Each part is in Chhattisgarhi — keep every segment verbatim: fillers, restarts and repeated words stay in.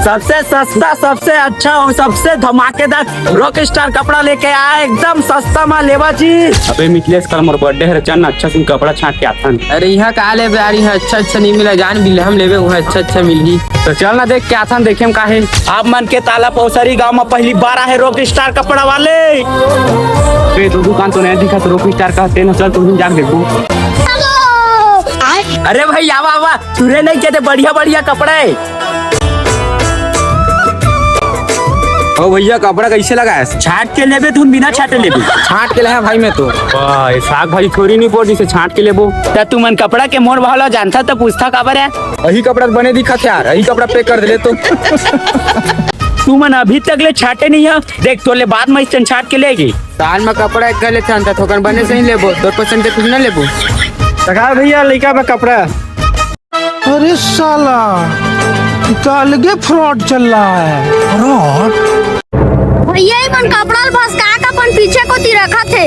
सबसे सस्ता, सबसे अच्छा और सबसे धमाकेदार रॉक स्टार कपड़ा लेके आया, एकदम सस्ता में लेवा जी। अबे मिथिलेश, कल मोर बर्थडे हे, चल ना अच्छा से कपड़ा छांट के आथन। अरे इहाँ का लेबे यार, इहाँ अच्छा अच्छा नहीं मिला, जान बिल हम लेबे, उहाँ अच्छा अच्छा मिलही। तो चल ना देख के आथन, देखे में का हे। आप मन के ताला पौसरी गांव में पहली बार आहे रॉक स्टार कपड़ा वाले। बे, तो दुकान तो नहीं दिखा, तो रॉक स्टार का तेन चल, तुम जाके देखो। अरे भाई, आवा आवा, तुरे नहीं कहते, बढ़िया बढ़िया कपड़ा है। ओ भैया, कपड़ा कैसे लगा है? छांट के लेबे, तुम बिना छांटे लेबे। छांट के लाया भाई मैं तो। वाह, ये साग भाजी थोड़ी नहीं पड़ी, इसे छांट के लेबो। त तुमन कपड़ा के मोल भाव ला जानता त पूछता काबर है? यही कपड़ा बने दिखत हे यार, यही कपड़ा पैक कर दे ले तो। तुमन अभी तक ले छांटे नहीं है, देख तोले बाद में इस छांट के लेगी। साल में कपड़ा एक घले छानता थोकन बने सही लेबो, तोर पसंद के कुछ ना लेबो। सरकार भैया, लइका में कपड़ा। अरे साला, ई तो अलगे फ्रॉड चल रहा है। फ्रॉड? भैया, ई मन कपड़ा ल भसका के अपन पीछे कोती रखत हे।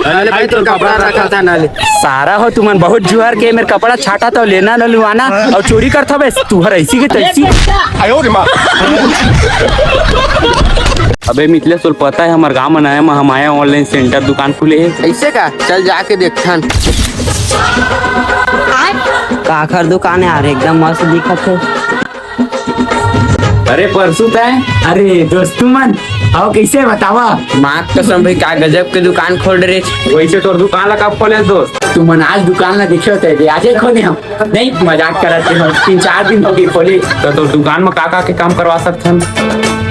अरे भाई, तो कपड़ा रखा था ना ले। सारा हो तुमन बहुत जुआर के मेर कपड़ा छाटा तो लेना न लुआना और चोरी करथो बे, तुहर ऐसी के तैसी। अबे मिथिलेश, तोर पता है हमर गांव में नया में हम आया online center दुकान खुले हे। ऐसे का? चल जाके देखथन। काखर दुकान है यार, एकदम मस्त दिखत है। अरे परसू तय, अरे दोस्तू मन, आओ कैसे बतावा? माँ कसम भाई, का गजब के दुकान खोल रे। वैसे तोर दुकान ला कब खोले दोस्त? तुमन आज दुकान ला देखे होते, आज ही खोले हम। नहीं, मजाक करत हे हम। तीन चार दिन हो गए खोले। तो तोर दुकान में का का के काम करवा सकथन?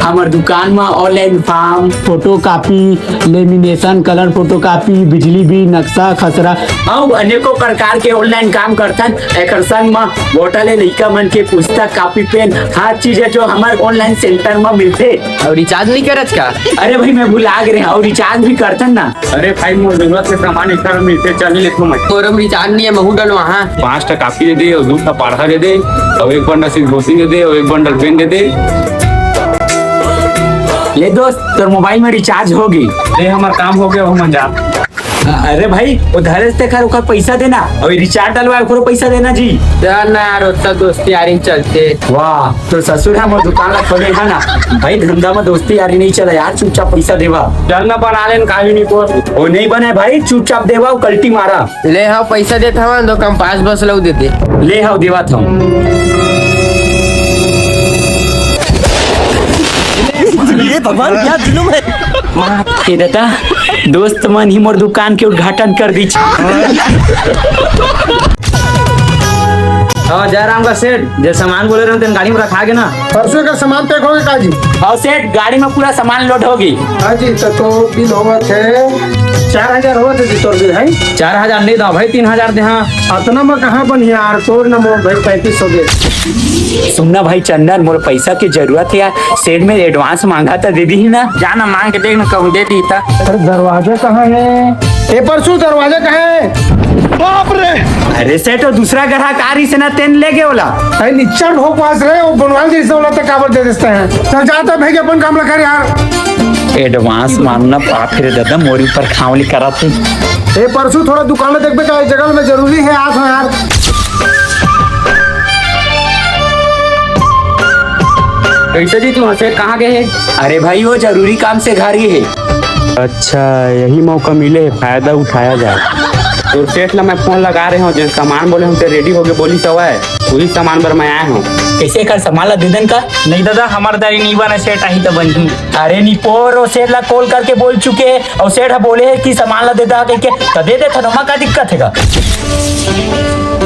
हमर दुकान में online form, photocopy, lamination, colour photocopy, बिजली बिल, नक्शा खसरा, अउ अनेकों प्रकार के online काम करथन। एकर संग म होटल ले लइका मन के पुस्तक, कॉपी, पेन, हर चीज है जो हमर online center म मिलथे। अउ recharge नहीं करत का? अरे भाई, मैं भुला गे रहे, अउ recharge भी करथन ना। अरे भाई, मोर जरूरत के सामान एकर मिलथे, चल लेथो मैं। तोर recharge नहीं है, महू डलवा हाँ। पाँच ठा कॉपी दे दे, अउ दू ठा पढ़ा दे दे, अउ एक बंडल सिरगोटी दे दे, अउ एक बंडल पेन दे दे। ले दोस्त, तोर मोबाइल में recharge होगे। ले, हमर काम होगे, हम जा। अरे भाई, वो धरे से तेकर ओकर पैसा देना, अउ recharge डलवाए ओकरो पैसा देना जी। चल ना यार, ओतना दोस्ती यारी चलते। वाह, तोर ससुर ह मोर दुकान ला खोले है ना। भाई, धंधा में दोस्ती यारी नहीं चला यार, चुपचाप पैसा देवा। चल ना, बना लेन, काहे नहीं तोर। ओ नहीं बने भाई, चुपचाप देवा, कल्टी मारा। ले हव, पैसा देत हवन, दो कंपास बस लऊ दे दे। ले हव, देवत हव। ये भगवान, क्या जुलुम है। माफ के दादा, दोस्त मन ही मोर दुकान के उद्घाटन कर दी। हाँ, जयराम का सेठ, जे सामान बोले रहे तेन गाड़ी में रखा गे ना। परसों का सामान पैक होगे का जी? हाँ सेठ, गाड़ी में पूरा सामान लोड होगी। हाँ जी, तो, तो बिल होवत है चार हजार होवत है जी, तोर बिल है। चार हजार नहीं दो भाई, तीन हजार दे। हाँ, अतना में कहाँ बन यार, तोर ना मोर भाई पैंतीस हो गए। सुनना भाई चंदन, मोर पैसा की जरूरत है यार, सेठ में advance मांगा था, दे दी ही ना। जाना मांग के देख ना, कहूँ दे दी था। अरे दरवाजा कहाँ है? ए परसू, दरवाजा कहाँ है? बाप रे! अरे सेठ, वो दूसरा ग्राहक आ रही से ना, तेन ले गए ओला। अरे निच्चर ढोक पास रहे, वो बनवाल जैसे ओला तक काबर दे देते हैं। चल जाता भाई, अपन काम ला कर यार। Advance मांगना पाप रे दादा, मोरी ऊपर खावली करा थे। ए परसू, थोड़ा दुकान में देखबे का, एक जगह में जरूरी है, आज हो यार। कैसे जी, तू हंसे कहाँ गए है? अरे भाई, वो जरूरी काम से घर गए है। अच्छा, यही मौका मिले है, फायदा उठाया जाए। तो सेठ ला मैं फोन लगा रहे हूँ, जो सामान बोले हम तो रेडी हो गए, बोली सवा है, वही सामान बर मैं आया हूँ। कैसे कर सामान ला दे देन का? नहीं दादा, हमार दारी नहीं बना, सेठ आही तो बनही। अरे निपोर, वो सेठ ला कॉल करके बोल चुके हैं, और सेठ हा बोले है कि सामान ला दे दा कह के, तो दे दे थोड़ा, का दिक्कत है का?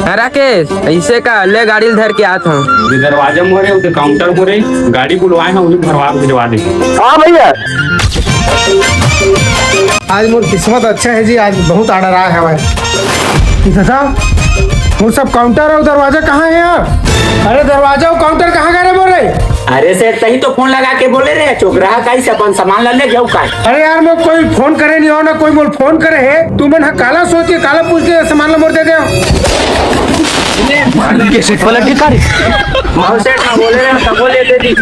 हाँ राकेश, ऐसे का ले गाड़ी ल धर के आत हूँ। ये दरवाजा मोरे, उधर काउंटर मोरे, गाड़ी बुलवाए हैं, उन्हें भरवा के भिजवा दे। हाँ भैया। आज मोर किस्मत अच्छा है जी, आज बहुत ऑर्डर आया है भाई। दादा, वो सब काउंटर और दरवाजा कहाँ है यार? अरे दरवाजा और काउंटर कहाँ गए रे मोरे? अरे सेठ, तही तो फोन लगा के बोले रे, चो ग्राहक आई से अपन सामान ला ले जाओ का। अरे यार, मैं कोई फोन करे नहीं हो ना, कोई मोर फोन करे है, तुमन हा काला सोच के, काला पूछ के सामान ला मोर दे दे। ये सेठ वाला अधिकारी। हाँ सेठ, हाँ बोले रे, तब बोले दे दी।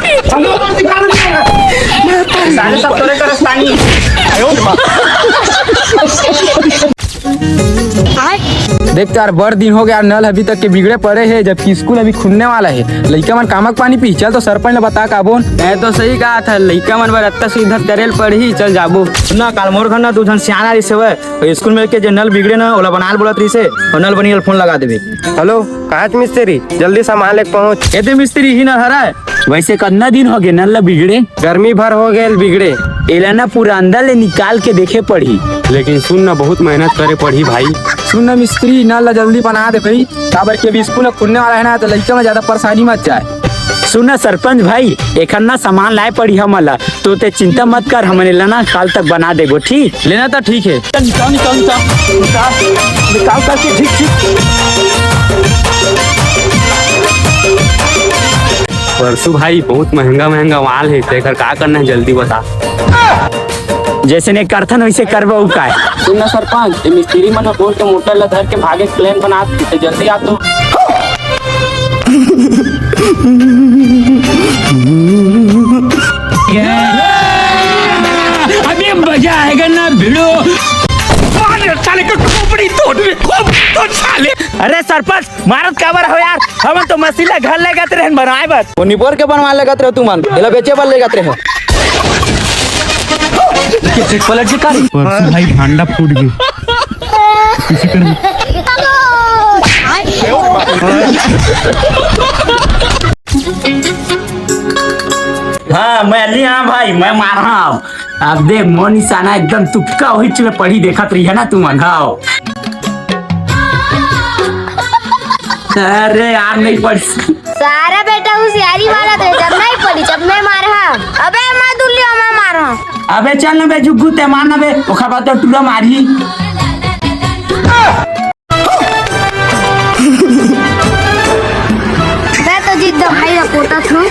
साले सब तोरे करस्तानी। देख तो यार, बड़ दिन हो गया यार, नल अभी तक के बिगड़े पड़े हे, जबकि स्कूल अभी खुलने वाला हे। लइका मन कामक पानी पी, चल तो सरपंच ल बता का बोल। मैं तो सही कहा था, लइका मन बर अत्ता सुविधा करे ल पड़ही, चल जाबो। सुन ना, काल मोर घर ना दू झन सियाना रहिस हवय, अउ स्कूल में के जे नल बिगड़े ना, ओला बनाल बोलत रहिस हे, अउ नल बनी ल फोन लगा देबे। हेलो, काहच मिस्त्री, जल्दी सामान लेके पहुंच। ए दे मिस्त्री, ही नल हरय। वैसे कतना दिन हो गए नल ला बिगड़े? गर्मी भर हो गए बिगड़े। एला ना पूरा अंदर ले निकाल के देखे पड़ही। लेकिन सुन ना, बहुत मेहनत करे पड़ही भाई। सुन ना मिस्त्री, नल ला जल्दी बना दे भाई, काबर के अभी स्कूल खुलने वाला है ना, तो लइका में ज्यादा परेशानी मत जाए। सुन ना सरपंच भाई, एखर ना सामान लाए पड़ही हमन ला, तो ते चिंता मत कर, हमन एला ना काल तक बना देबो, ठीक? लेना तो ठीक है। निकाल, निकाल, निकाल, निकाल, निकाल करके झिक, झिक। परसू भाई, बहुत महंगा महंगा माल हे, तेकर का करना हे, जल्दी बता। जैसे नहीं करथन, वैसे करबो, अउ काय? सुन ना सरपंच, ये मिस्त्री मन ह बोल के मोटर ला धर के भागे के प्लान बनात हे, जल्दी आ तो। अभी मजा आएगा ना भिड़ो। मार साले का खोपड़ी तोड़ दे, खोपड़ी तोड़ साले। अरे सरपंच, मारत काबर हो यार? हमन तो मशीन ला घर ले गत रहन बनाए बर। वो निपोर के बनवा ले गत रहे तुमन, एला बेचे बर ले गत रहे। के सेट पलट के कर। परसों भाई भांडा फूट गई। किसी कर हाँ, मैं लिया भाई, मैं मारहा। अब देख, मोर निशाना एकदम तुक्का, वही में पड़ी देखत रही है ना तुमन। हाँ। अरे यार, नहीं पड़ी। सारा बेटा होशियारी वाला तो जब नहीं पड़ी, जब मैं मारहा। अबे मैं दुल्लियो, मैं मारहा। अबे चल ना बे जुग्गू, ते मार ना बे, ओखर बाद तो टूरा मारही। मैं तो जीत गया भाई, मैं कोटा था।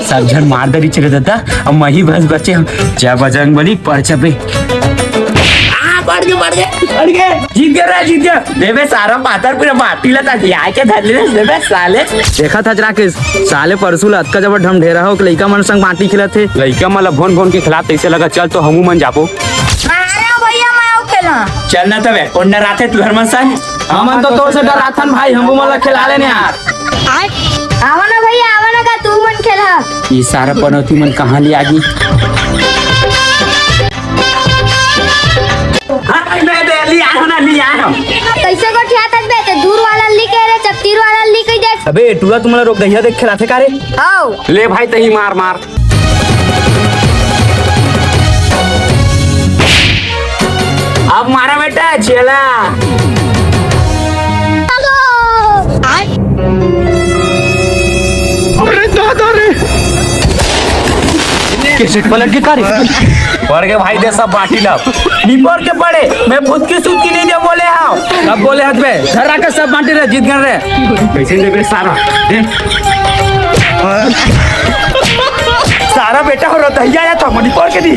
सब झन मार दरी चले दादा, अब मही भस बचे हम। जय बजरंग बली, पर चपे। आ, बढ़ गए, बढ़ गए, बढ़ गए। जीत गए रे, जीत गए। देबे सारा पातर पूरा माटी ला ताकि आके धर ले, देबे साले। देखा था राकेश, साले परसू ला अतका जबर ढमढेरा हो के लइका मन संग माटी खेलत हे। लइका मन ला भोन भोन के खेलात तइसे लगा, चल तो हमू मन जाबो। अरे भैया, मैं आऊ खेला। चल ना तबे, कोन डराथे तू हर मन संग? हमन तो तोर से डराथन भाई, हमू मन ला खेला लेने यार। आवा ना भैया, आवा ना का तू मन खेला। ये सारा पनौती मन कहाँ ले आगी? हाँ, मैं दे, ले आया हूँ ना, ले आया हूँ। कैसे गोठियाथस बे? ते दूर वाला ली कह रहे, चकतीर वाला ली कह दे। अबे, टूरा तुमला रोक दहिया देख खेलाथे का रे? आओ। ले भाई, तही मार, मार। अब मारा बेटा, चेला। अरे दादा रे। कैसे पलट के का रे? पड़ गए भाई, दे सब बाटी ला। निपोर के पड़े, मैं फुदकी सुदकी नहीं दे बोले हाँ। अब बोले हाथ में, धर रखा सब बाटी रे, जीत गन रे। कैसे दे बे सारा, दे। सारा बेटा हो रहा, दहिया आया था, मणिपुर के दी।